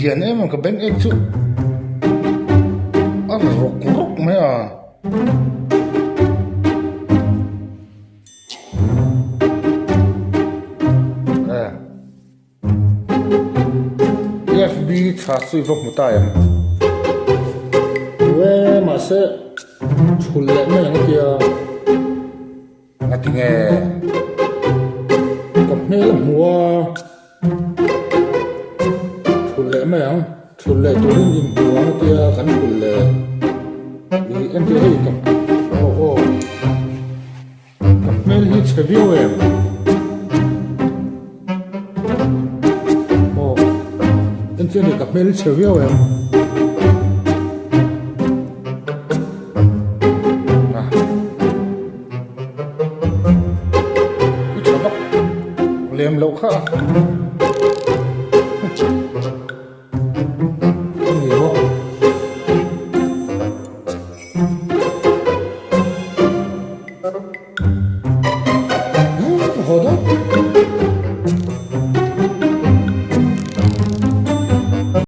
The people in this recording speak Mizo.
lian em em ka beng ek chu a rawk rawk mai a. FB tha chu i va hmu ta em? Hmu e, mahse thul leh mai ang tia. Ngatinge ka hmel a hmu a, thul leh mai ang, thul leh turin inhmu ang tia kan thul leh. Ih entir hei ka aw aw. Ka hmel hi chhe viau em? Aw, entir ni ka hmel hi chhe viau em? Ah. I tha vak lem loh kha a. Ni maw? Haw dawn.